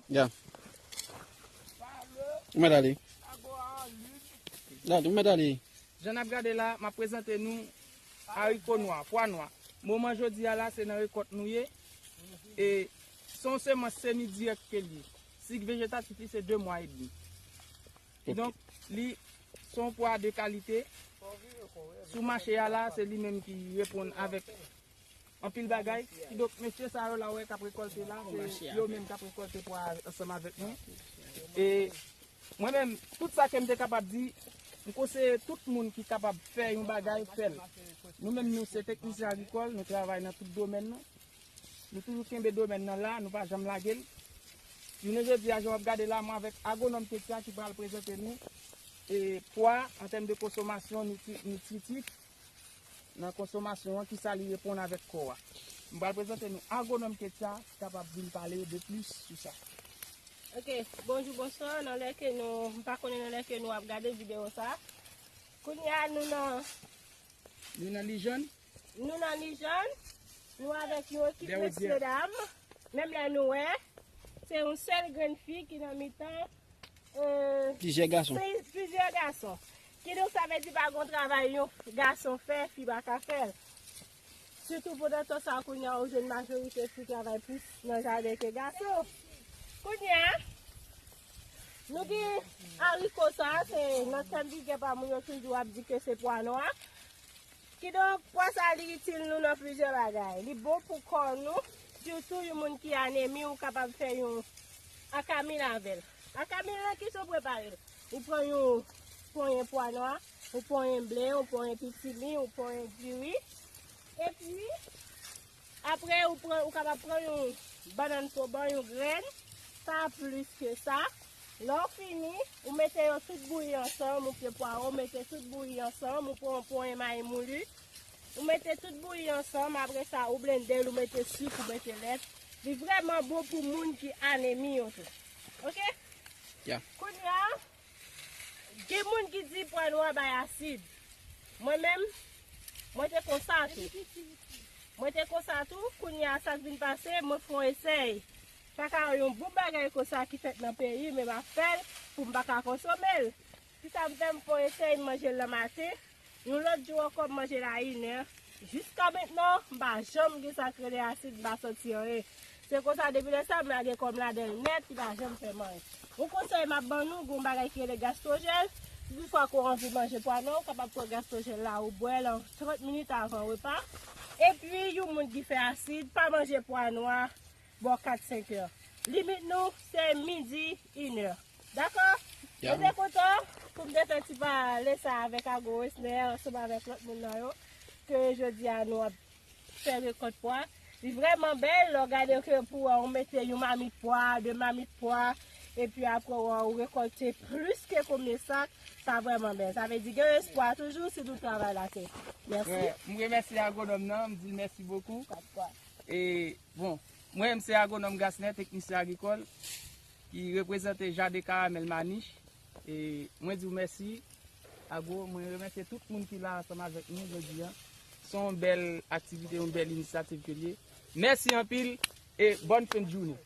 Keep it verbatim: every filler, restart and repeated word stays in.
Ya. Ou mèt ale. Dale, ou mèt ale. Jan n ap gade la, m ap prezante nou ariko nwa, pwa nwa. Moman jodi a la, se nan rekòt nou ye. E se yon semans semi dirèk ke l ye. Sik vejetatif li se de mwa edmi. Kidonk, li se yon pwa de kalite. Sou mache a la, se li menm ki reponn avèk anpil bagay. Kidonk, mesye sa yo la w wè k ap rekòlte la, se yo menm k ap rekòlte pwa a ansanm avèk nou. E mwen menm, tout sa ke m te kapab di, m konseye tout moun ki kapab fè yon bagay, fè l. Nou menm, nou se teknisyen agrikòl, nou travay nan tout domèn nan. Nou toujou kenbe domèn nan la, nou pa janm lage l. Jounen jodi a, jan w ap gade la, mwen avèk agwonòm Ketia ki pral prezante nou e pwa an tèm de konsomasyon nitri-, nitritif, nan konsomasyon an, kisa li reponn avèk kò a. M pral prezante nou agwonòm Ketia ki kapab vin pale de plis sou sa. Ok, bonjou, bonswa, nan lè ke nou, m pa konnen nan lè ke nou ap gade videyo sa. Kounye a, nou nan Nou nan Lijann? Nou nan Lijann, nou avèk yon ekip mesye dam, menm lè nou wè, se yon sèl grenn fi ki nan mitan, euh, plizyè gason. Plizyè gason. Kidonk, sa vle di pa gon travay yon gason fè, fi pa ka fè l. Sitou pandan tan sa a, kounye a, ou jwenn majorite fi travay plis nan jaden ke gason. Kounye a, nou gen ariko sa, se nan tèm bigè pa moun yo toujou ap di ke se pwa nwa. Kidonk, pwa sa li itil nou nan plizyè bagay. Li bon pou kò nou, sitou yon moun ki anemi, ou kapab fè yon akamil avè l. Akamil lan, kisa w prepare l? Ou pran yon ponyen pwa nwa, ou ponyen ble, ou ponyen pitimi, ou ponyen diri. Epi, apre, ou pran, ou kapab pran yon bannann soban, yon grenn, pa plis ke sa. Lè w fini, ou mete yo tout bouyi ansanm, ou pye pwawo, ou mete tout bouyi ansanm, ou pran yon ponyen mayi mouli, ou mete tout bouyi ansanm, apre sa, ou blende l, ou mete sik, ou mete lèt. Li vrèman bon pou moun ki anemi yo tou. Ok? Ya. Kounye a, gen moun ki di pwa nwa bay asid. Mwen menm, mwen te konsa tou. Mwen te konsa tou, kounye a sa k vin pase, mwen fè yon esèy. Pa ka yon bon bagay konsa ki fèt nan peyi, men m ap fè l pou m pa ka konsome l. Kisa m fè? M fè yon esèy, m manje l nan maten. Yon lòt jou ankò, m manje l a inè. Jiska mentnan, m pa janm gen sa k rele asid, m pa santi anyen. Se konsa, depi lè sa, m lage kò m ladan l nèt, li pa janm fè m anyen. Yon konsèy m ap ban nou, gen yon bagay ki rele gastwojèl. Si toutfwa ke w anvi manje pwa nwa, ou kapab pran gastwojèl la, ou bwè l an trant minit avan repa. Epi, yon moun ki fè asid, pa manje pwa nwa bò kat, senk è. Limit nou, se midi, inè. Dakò? Ya. Mwen te kontan pou m te fè ti pale sa avèk Agro Wesner ansanm avèk lòt moun nan yo, ke jodi a nou ap fè rekòt pwa. Li vrèman bèl, lè w gade ke pou ou mete yon mamit pwa, de mamit pwa, epi apre ou, ou rekòlte plis ke konbyen sak, sa vrèman bèl. Sa vle di gen espwa toujou si nou travay latè. Mèsi. Mwen, m remèsye agwonòm nan, m di l mèsi bokou. Pa de pwoblèm. E, bon, mwen menm se agwonòm Gasner, teknisyen agrikòl, ki reprezante Jaden Karamèl Manich. E mwen di w mèsi, Agwo. Mwen remèsye tout moun ki la ansanm avèk nou jodi a. Se yon bèl aktivite, yon bèl inisyativ ke l ye. Mèsi anpil e bòn fen de jounen.